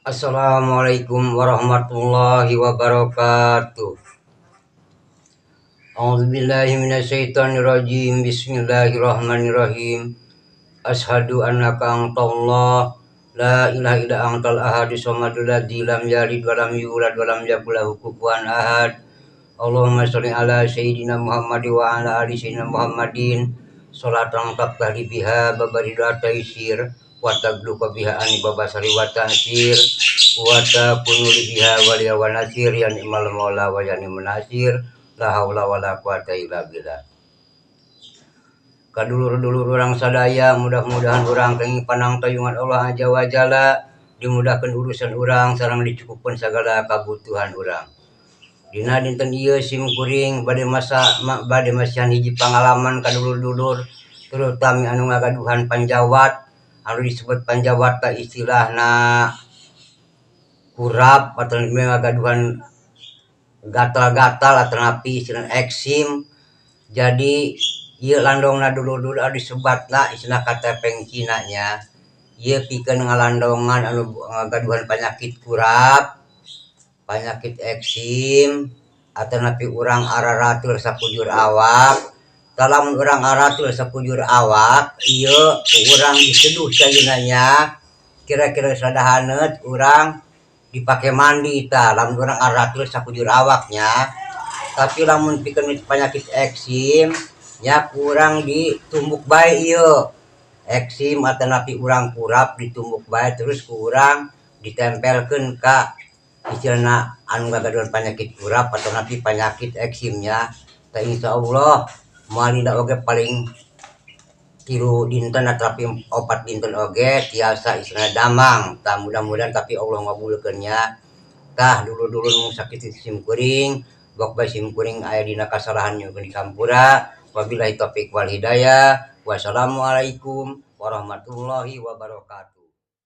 Assalamualaikum warahmatullahi wabarakatuh. A'udzubillahi minasyaitonirrajim. Bismillahirrahmanirrahim. Asyhadu annaka antallah la ilaha illa antal ahadus samadul ladzi lam yalid wa lam yulad wa lam yakul lahu kufuwan ahad. Allahumma sholli ala sayyidina Muhammad wa ala ali sayyidina Muhammadin. Salatan tabtahli biha babaridha taisir wa tagluqa biha ani babasari wa ta'sir wa takunu biha waliya wa nasir ya ni'mal maula wa ya ni'man nasir la haula wala quwata illa billah. Kadulur-dulur urang sadaya, mudah-mudahan urang kenging panangtayungan Allah Azza wa Jalla, dimudahkeun urusan urang sareng dicukupkeun sagala kabutuhan urang. Dina dinten ieu sim kuring bade masa bade masihan hiji pangalaman ka dulur-dulur, terutami anu ngagaduhan panjawat, anu disebut panjawat teh istilahna kurap atau ngagaduhan gatal-gatal atanapi istilah eksim. Jadi ieu landongna, dulur-dulur, anu disebatna istilah katepeng Cina nya. Ieu pikeun ngalandongan anu ngagaduhan penyakit kurap, penyakit eksim, atanapi urang araratul sakujur awak. Tah, lamun urang aratul sakujur awak, ieu ku urang diseduh caina nya, kira-kira sada haneut urang dipake mandi. Tah, lamun urang aratul sakujur awaknya. Tapi lamun pikeun penyakit eksim nya, kurang ditumbuk bae ieu. Eksim atanapi urang kurap ditumbuk bae, terus ku urang ditempelkeun ka istilahna anu ngagaduhan penyakit kurap atanapi penyakit eksimnya. Tah, insyaallah moal lila oge, paling 3 dinten atapi 4 dinten oge tiasa istilahna damang. Tah, mudah-mudahan tapi Allah ngabulkeun nya. Tah, dulur-dulur, mung sakitu sim kuring, bok bae sim kuring aya dina kasalahan, nyuhunkeun dihampura. Wabillahi taufik wal hidayah, wassalamualaikum warahmatullahi wabarakatuh.